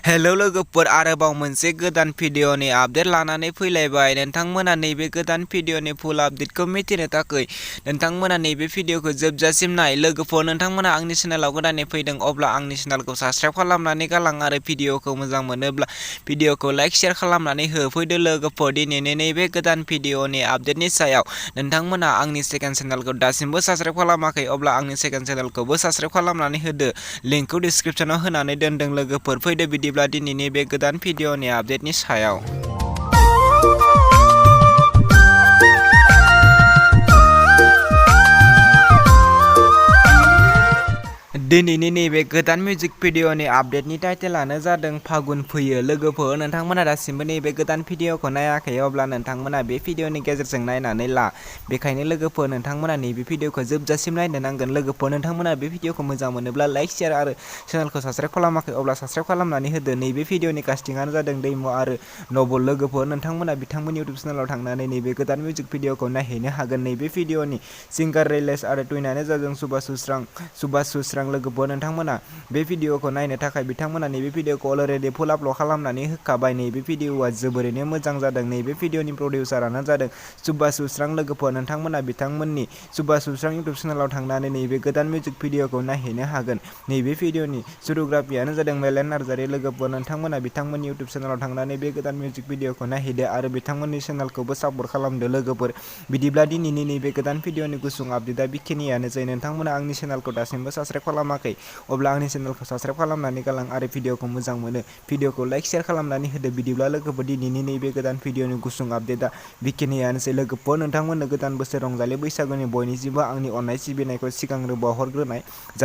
Hello लोगोफोर, आरोबाव मोनसे गोदान भिडिअनि आपडेट लानानै फैलायबाय। नोंथांमोना नैबे गोदान भिडिअनि फुल आपडेटखौ मिथिनो थाखाय नोंथांमोना नैबे भिडिअखौ जोबजासिम नाय। लोगोफोर, नोंथांमोना आंनि चेनेलाव गोदानै फैदों अब्ला आंनि चेनेलखौ साबस्क्राइब खालामनानै गालां आरो भिडिअखौ मोजां मोनोब्ला भिडिअखौ लाइक शेयार खालामनानै हो। फैदो लोगोफोर, दिनैनि नैबे गोदान भिडिअनि आपडेटनि सायाव नोंथांमोना आंनि सेकेन्ड चेनेलखौ दासिमबो साबस्क्राइब खालामाखै अब्ला आंनि सेकेन्ड चेनेलखौबो साबस्क्राइब खालामनानै होदो। लिंकखौ डिसक्रिपसनाव होनानै दोनदों। लोगोफोर, फैदो बिदिब्ला दिनैनि बे गोदान भिडिअनि आपडेटनि सायाव। दिनैनि नैबे गोदान मिउजिक भिडिअनि आपडेटनि टाइटेलानो जादों फागुन फैयो। लोगोफोर, नोंथांमोना दासिमबो नैबे गोदान भिडिअखौ नायाखै अब्ला नोंथांमोना बे भिडिअनि गेजेरजों नायनानै ला। बेखायनो लोगोफोर, नोंथांमोना नैबे भिडिअखौ जोबजासिम नायनो नांगोन। लोगोफोर, नोंथांमोना बे भिडिअखौ मोजां मोनोब्ला लाइक शेयार आरो चेनेलखौ साबस्क्राइब खालामाखै अब्ला साबस्क्राइब खालामनानै होदो। नैबे भिडिअनि कास्टिंआनो जादों दैमु आरो नबल। लोगोफोर, नोंथांमोना बिथांमोननि इउटुब चेनेलाव थांनानै नैबे गोदान मिउजिक भिडिअखौ नायहैनो हागोन। नैबे भिडिअनि सिंगार रिलेस आरो टुइनानो जादों सुबास सुस्रां। लोगोफोर, नोंथांमोना बे भिडिअखौ नायनो थाखाय बिथांमोना नैबे भिडिअखौ अलरेडि फुल आपल'ड खालामनानै होखाबाय। नैबे भिडिअआ जोबोरैनो मोजां जादों। नैबे भिडिअनि प्रडिउसारानो जादों सुबास सुस्रां। लोगोफोर, नोंथांमोना बिथांमोननि सुबास सुस्रां इउटुब चेनेलाव थांनानै नैबे गोदान मिउजिक भिडिअखौ नायहैनो हागोन। नैबे भिडिअनि सिनेमेट'ग्राफियानो जादों मेलेन नार्जारि। लोगोफोर, नोंथांमोना बिथांमोननि इउटुब चेनेलाव थांनानै बे गोदान मिउजिक भिडिअखौ नायहैदो आरो बिथांमोननि चेनेलखौबो सापर्ट खालामदो। लोगोफोर, बिदिब्ला दिनैनि नैबे गोदान भिडिअनि गुसुं आपडेटआ बेखिनियानोसै। नोंथांमोना आंनि चेनेलखौ दासिमबो साबस्क्राइब खालामाखै अब्ला आंनि चेनेलखौ साबस्क्राइब खालामनानै गालां आरो भिडिअखौ मोजां मोनो भिडिअखौ लाइक शेयार खालामनानै होदो। बिदिब्ला लोगोफोर, दिनैनि नैबे गोदान भिडिअनि गुसुं आपडेटआ बेखिनियानोसै। लोगोफोर, नोंथांमोननो गोदान बोसोर रंजालि बैसागुनि बयनिसिमबो आंनि अननाय सिबिनायखौ सिगांग्रो बावहरग्रोनाय जाबाय।